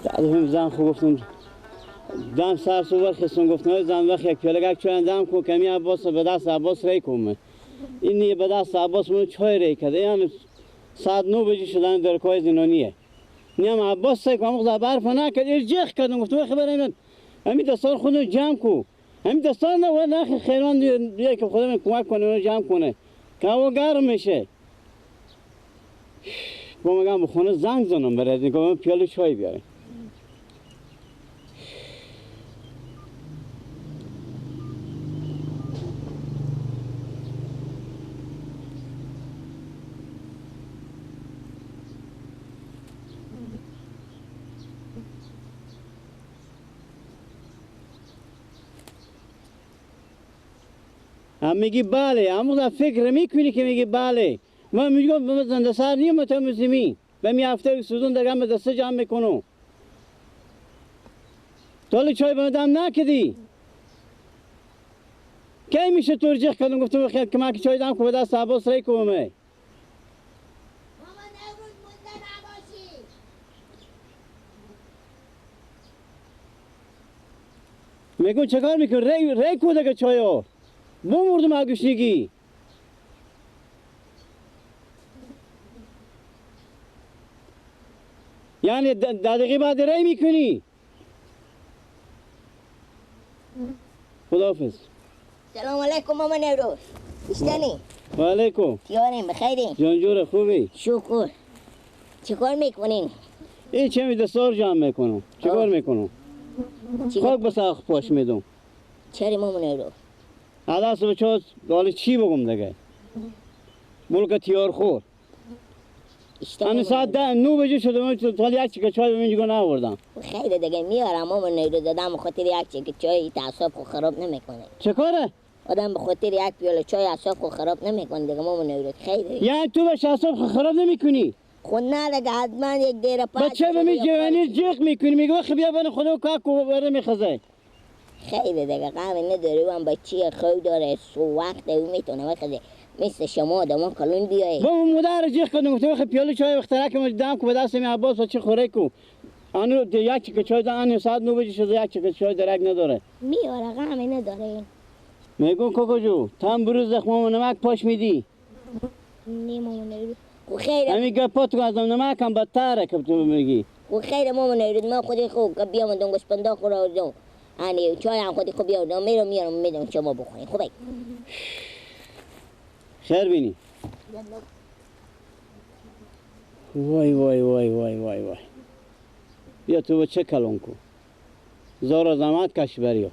بعد زن خو گفتم دم سر صبح خستم گفتم زن وقت یک پیاله چای دم کو کمی عباس به دست عباس ری کنم. این نیه به دست عباس منو چای ری کرده. یعنی ساعت 9 بجه شدن در کوی زینانیه. نیم عباس سه کام خدا برف نکرد ارجخ کردم گفتم خبر اینا همین دستار خودو جمع کو. همین دستار نه و نه خیران دیگه که خدا من کمک کنه اونو جمع کنه. که هوا گرم میشه. با میگم به خونه زنگ زنم برای اینکه پیاله چای بیاره. هم میگی بله، هم فکر میکنی که میگی بله. من میگم زنده سر نیم تا مسلمی. به می هفته سوزون دیگه هم دسته جمع میکنم. تا چای به دم نکدی. کی میشه ترجیح کردم گفتم خیر که من که چای دم کو به دست عباس ری کومه. مامان امروز مونده نباشی. میگم چکار میکنی؟ ری ری کو دیگه چایو. بمردم از گشنگی. یعنی دقیقه بعد ری میکنی. خداحافظ. سلام علیکم مامان نوروز. بیشتنی؟ و علیکم. تیاریم بخیرین. جان جور خوبی؟ شکر. چیکار میکنین؟ این چه می دستار جمع میکنم. چیکار میکنم؟ خاک به سقف پاش میدم. چرا مامان نوروز؟ عدس بچه حالا چی بگم دیگه؟ ملک تیار خور. من ساعت 9 بجه شده من تا یک چیکه چای به من جگه نآوردم. خیلی دیگه میارم مامان نوروز دادم خاطر یک چیکه چای تعصب خو خراب نمیکنه. چه کاره؟ آدم به خاطر یک پیاله چای اعصاب خو خراب نمیکنه دیگه مامان نوروز خیلی. یعنی تو به اعصاب خو خراب نمیکنی؟ خو نه دیگه حتما یک دیر پس. بچه به می جوانی جیغ میکنی میگه وخ بیا بن خدا کاکو بره میخزه. خیلی دیگه غم نداره و هم بچه خو داره سو وقت او میتونه بخزه. مثل شما آدم کلون بیایی. با مادر جیغ کردم گفتم وخ پیاله چای وقت ترک دم کو به دست می عباس چه خوره کو. آنو یک چیکه چای دان ساعت 9 بجه شده یک چیکه چای درک نداره. میاره غم نداره. میگم کوکو جو تام بروز زخمم نمک پاش میدی. نه مامان نوروز خو خیر. همین گپات کو از نمک هم بدتره که تو میگی. خو خیر مامان نوروز من خودی خو بیام دنگش پندا خورا یعنی چای هم خودی خوب بیاردم میرم میارم میدم شما بخورین خوبه. خیر بینی. وای وای وای وای وای وای. بیا تو چه کلون کو. زار زحمت کش بریا.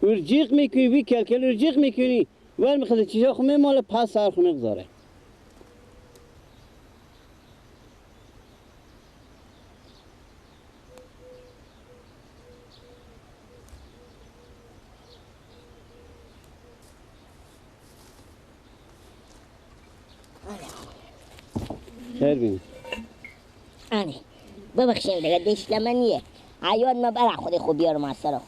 ارجیق میکنی بی کل کل ارجیق میکنی. ور میخواد چیزا خو میماله پس سر خو میگذاره. خیر بینی. آنه ببخشید دیگه دشلمنیه. عیاد ما برا خودی خوب بیارم از سر.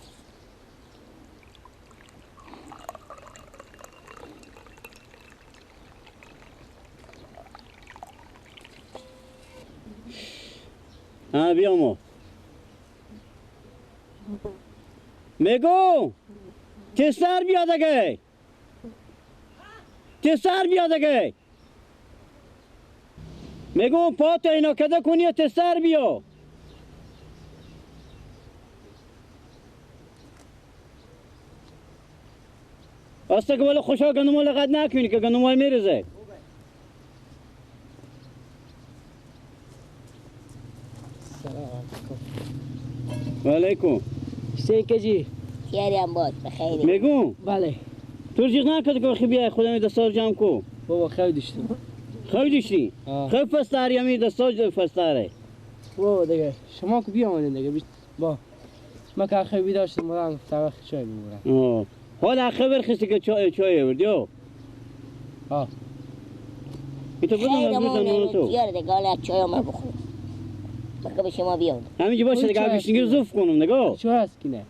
ها بیامو. میگو تسر بیا دیگه. تسر بیا دیگه. میگم پا تا اینا کده کنی یا تسر بیا. اصلا که بالا خوشا گندمو لغت نکنی که گندمو میرزه. و علیکم. سیکجی. خیریم باش بخیری. میگم بله. تو جیغ نکرد که بیا خودم دستار جمع کو. بابا خیلی داشتم. خیلی داشتی؟ خیلی فستاری همی دستار فستاره. بابا دیگه شما که بیامدین دیگه با ما که خیلی داشتم مدام گفتم وقت چای می‌برم. حالا خبر خستی که چای آوردی ها. این تو بدون تو. یار دیگه حالا چای ما بخور. بخور به شما بیام. همینجا باشه دیگه گوشتینگیر زوف کنم نگاه. چای هست که نه؟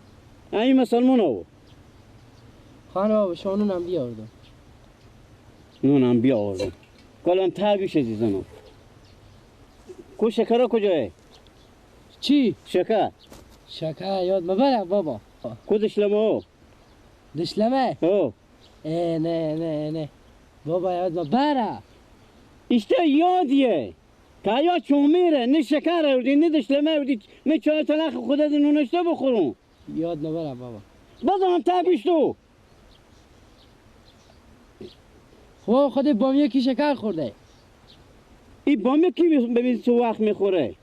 همین مسلمان ها. خانم بابا شما نونم بیاوردم. نونم بیاوردم. کلام تاگوش عزیزانم. کو شکرا کجاه؟ چی؟ شکر. شکر یاد مبره بابا. کو دشلمه او؟ دشلمه؟ او. نه نه نه بابا یاد مبره. işte یادیه. که یا چومیره نه شکر آوردی نه دشلمه آوردی نه چای تلخ خودت نونشته بخورم. یاد نبره بابا. بازم تابیش تو. خب خود بامیه کی شکر خورده؟ این بامیه کی ببین تو وقت میخوره؟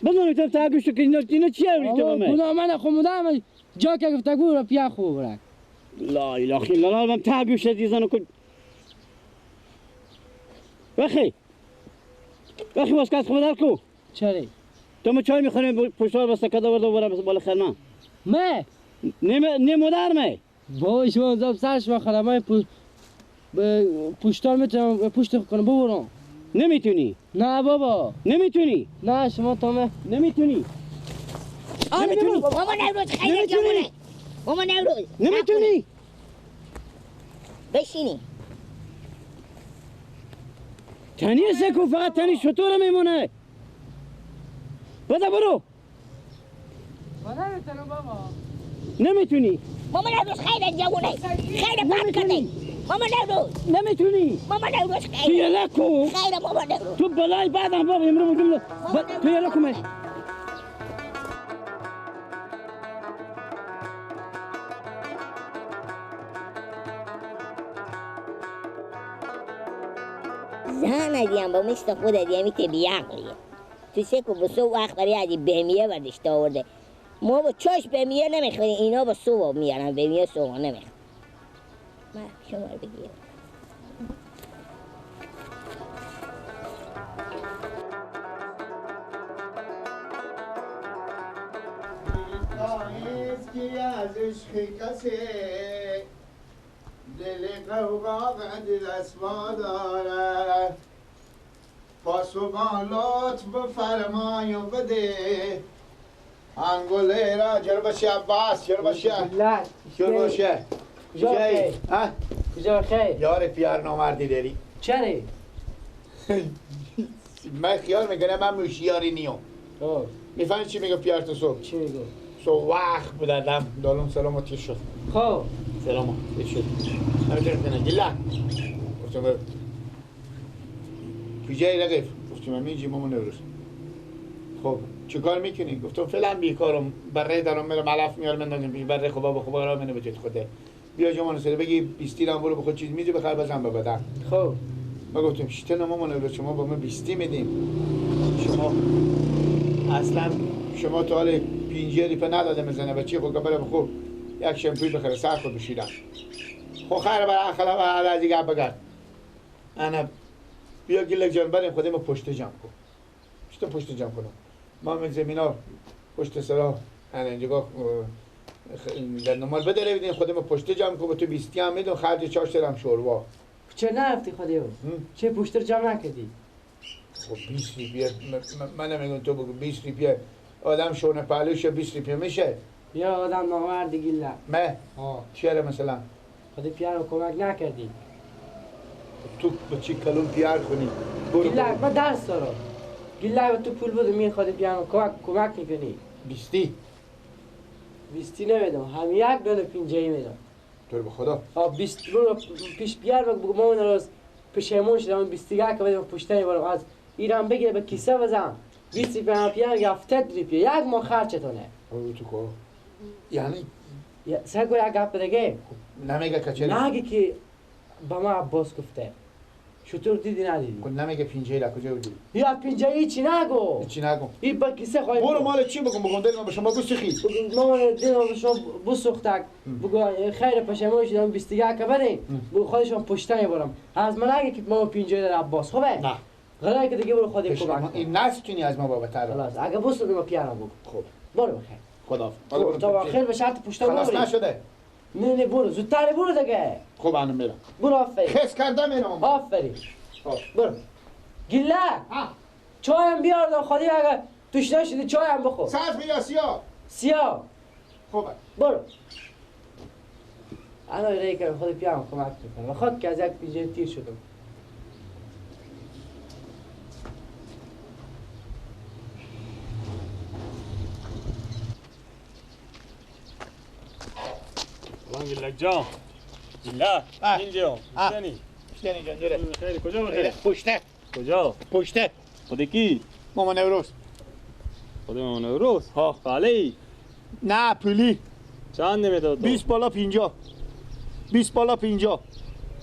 بازم تو تابیش تو که اینا چی آوردی تو به من؟ گناه من خمودم جا که گفتگو رو پیا خوب برک. لا اله الا الله من تابیش دیزانو کن. وخی وخی واسکت خود کو. چرا؟ تو ما چای میخوریم پشتار بسته کدا ورده برم بالا خرمان. مه؟ نه نه مادر مه. بابا شما زب سرش بخوره من پشتار میتونم پشت کنم ببرم. نمیتونی. نه بابا. نمیتونی. نه شما تو مه. نمیتونی. نمیتونی. ماما نوروز خیلی جوونه. ماما نوروز. نمیتونی. بشینی. تنی سکو فقط تنی شطور میمونه. بده برو. نمیتونم بابا. نمیتونی. ماما نوروز خیلی جوونه. خیلی پاک کردی. ماما نوروز. نمیتونی. ماما نوروز خیلی. تو یلکو. خیلی ماما نوروز. تو بلای بعدم بابا امروز بگم تو یلکو می. زن دیم با مثل خود دیمی که بیعقلیه. تو سکو بسو وقت برای ازی بمیه برداشته آورده. ما با چاش بمیه نمیخوریم اینا با صبح میارن بمیه صبح نمیخوریم. من شما رو بگیرم. که از عشق کسی دل قوقا دست ما دارد پاسبان لطف بفرمای و بده انگوله را جربشه عباس جربشه جربشه کجایی؟ ها؟ کجا خیر؟ یار پیار نامردی داری چرا؟ من خیال میکنم من موشیاری نیوم. میفهمی چی میگه پیار تو صبح؟ چی میگه؟ صبح وقت بودم دالون سلام تیر شد. خب سلام تیر شد. نمیتونم کنه گله گفتم کجایی رقیف؟ گفتم من اینجی مامان نوروز. خب چیکار میکنی؟ گفتم فعلا بیکارم بره دارم میرم علف میارم مندازم پیش بره. خب بابا خب آرام منو بجد خوده بیا جمان سر بگی 20 لیر برو بخور چیز میزی بخر بزن به بدن. خب ما گفتم شیطان مامان نوروز شما با ما 20 میدیم شما اصلا شما تا حال 5 ریپه نداده میزنه بچه خود بره بخور یک شمپوی بخره سر خود بشیرم. خب خیر بر اخلا و از دیگه بگرد انا بیا گلک جان بریم خودم پشت جمع کن. چطور پشت جمع کنم؟ ما من زمینا پشت سرا انا اینجا در نمال بداره بدیم خودم پشت جمع کن تو 20 هم میدم خرج 4 سرم شوروا. چه نرفتی خودیو؟ چه پشت جمع نکردی؟ خب 20 ریپیه من نمیگم تو بگو 20 ریپیه آدم شونه پهلوش 20 ریپیه میشه؟ یا آدم نامرد گیله. مه؟ چرا مثلا؟ خودی پیار رو کمک نکردی. تو با چی کلون پیار کنی؟ گیله من درس دارم. گیله تو پول بده می خودی پیار رو کمک میکنی. 20 20 نمیدم هم یک دونه 50 میدم. تو به خدا. 20 برو پیش پیار بگو ما اون روز پشیمون شدم 21 که بدم پشتای برم از ایران بگیره به کیسه بزن 20 روپیه پیار 70 روپیه یک ماه خرجتونه. تو کو یعنی سر کو یک گپ دیگه نمیگه که چرا نگه که با ما عباس گفته شطور دیدی ندیدی؟ خب نمیگه 50 را کجا بودی؟ یا 50 چی نگو چی نگو این با کیسه خواهی برو مال چی بگم بگم دل من به شما بسخی بگم مال دل من به شما بسوختک بگو خیر پشیمان شدم 21 که بریم بگو خودشون پشته میبرم از من نگه که ما 50 داره عباس خوبه؟ نه غلط که دیگه برو خودت کمک کن این نستونی از ما بابا تر خلاص اگه بسوخت ما پیارم بگو خب برو بخیر خدا تا خیر به شرط پشته خلاص نشده نه نه برو زودتر برو دیگه خب الان میرم برو آفرین خس کردم میرم آفرین برو گله چایم بیار خودی اگه توش نشدی چایم بخور سبز یا سیاه سیاه خوبه برو انا ری کردم خود پیام کمک میکنه و خود که از یک پیجه تیر شدم. گلک جان. گلک اینجا. پشتنی. پشتنی جان داره. خیلی کجا بخیر؟ پشته. کجا؟ پشته. خود کی؟ مامان نوروز. خود مامان نوروز؟ ها بله. نه پولی. چند نمیده تو؟ 20 بالا 50. 20 بالا 50.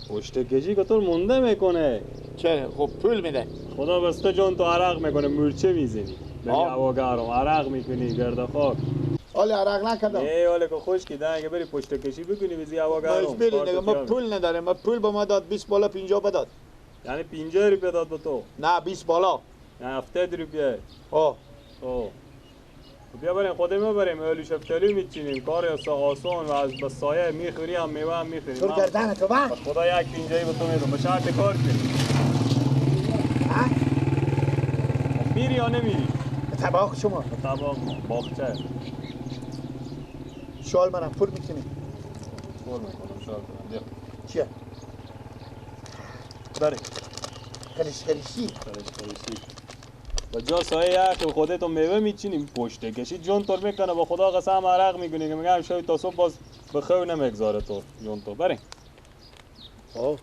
پشت کشی که تو مونده میکنه. چرا؟ خب پول میده. خدا بسته جان تو عرق میکنه، مورچه میزنی. به هوا گرم عرق میکنی گرد خاک. حالا عرق نکردم. ای حالا که خشکی ده اگه بری پشت کشی بکنی بزی هوا گرم. دیگه ما پول نداریم، ما پول به ما داد 20 بالا 50 بداد. یعنی 50 روپیه داد به تو؟ نه 20 بالا. یعنی 70 روپیه. آه. آه. بیا بریم خودمون بریم اولو شفتالو میچینیم، کار آسان و از به سایه میخوری هم میوه هم میخوری. تو گردن تو با؟ خدا یک پینجایی به تو میدم، به شرط کار کنی. ها؟ میری یا نمیری؟ به طباخ شما. به طباخ ما، باغچه. شال منم پر میکنی؟ پر میکنم شال کنم، بیا. چیه؟ بره. خریش خریشی. خریش خریشی. با جا سایه یخ خودتون میوه میچینیم پشت کشی جون تور میکنه با خدا قسم عرق میکنی که میگم شاید تا صبح باز به خو نمیگذاره تو جون تو بریم. آه.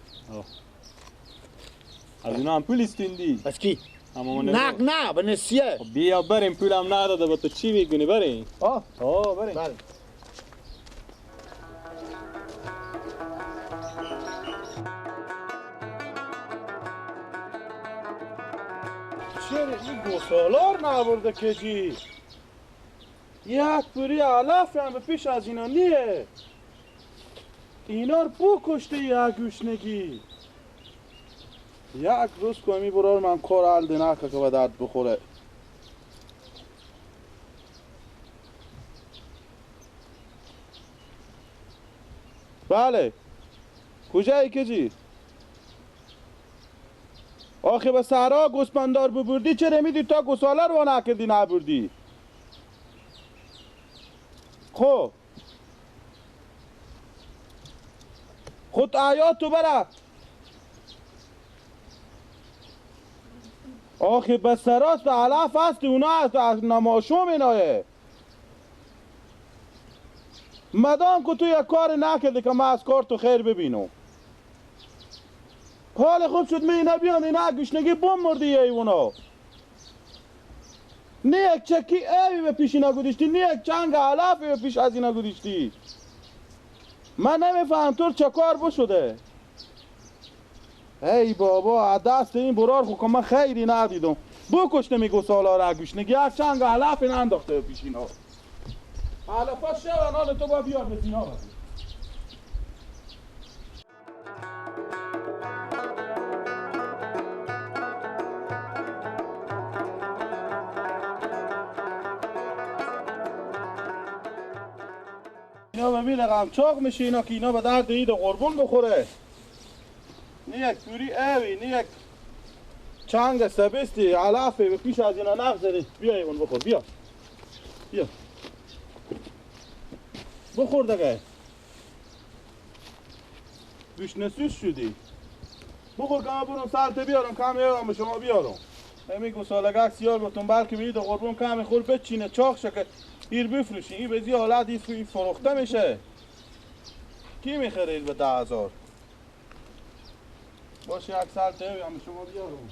از اینا هم پول استیندی. از کی؟ نه نه به نسیه. بیا بریم پول هم نداده با تو چی میکنی بریم؟ آه. آه بریم. بله. چرا این گوسالار نبرده کجی؟ یک پوری علف هم به پیش از اینا نیه. اینا رو بکشته یک گوشنگی. یک روز کمی برار من کار حل نکه که به درد بخوره. بله کجایی کجی؟ آخه به صحرا گوسپندار ببردی چرا میدی تا گوساله رو نکردی نبردی؟ خب خود آیات تو بره. آخه به سراست به علف هست اونا هست از نماشوم اینایه. مدام که تو یک کار نکردی که من از کار تو خیر ببینم. حال خوب شد می اینا بیان اینا گوشنگی بم مردی ایونا. نه یک چکی اوی به پیش اینا گذاشتی، نه یک چنگ علفی به پیش از اینا گذاشتی. من نمیفهم تو چه کار بشده. ای بابا از دست این برار خو که من خیری ندیدم. بکش نمیگو سالار گوشنگی یک چنگ علف اینا انداخته به پیش اینا. علفا شون حال تو با بیار به اینا بده. اینا به میره چاق میشه اینا که اینا به درد اید قربون بخوره. نه یک پوری اوی نه یک چنگ سبستی علفه به پیش از اینا نگذاری. بیا ایوان بخور، بیا بیا بخور دیگه. گوش نسوس شدی. بخور که من برم سرت بیارم کم یارم به شما بیارم. همین گوسالگک سیار بتون بلکه به اید قربون کمی خور بچینه چاق شه که ایر بفروشی. این به زی حالت این فروخته میشه. کی میخره ایر به 10,000؟ باشه یک سال تهوی هم شما بیارم.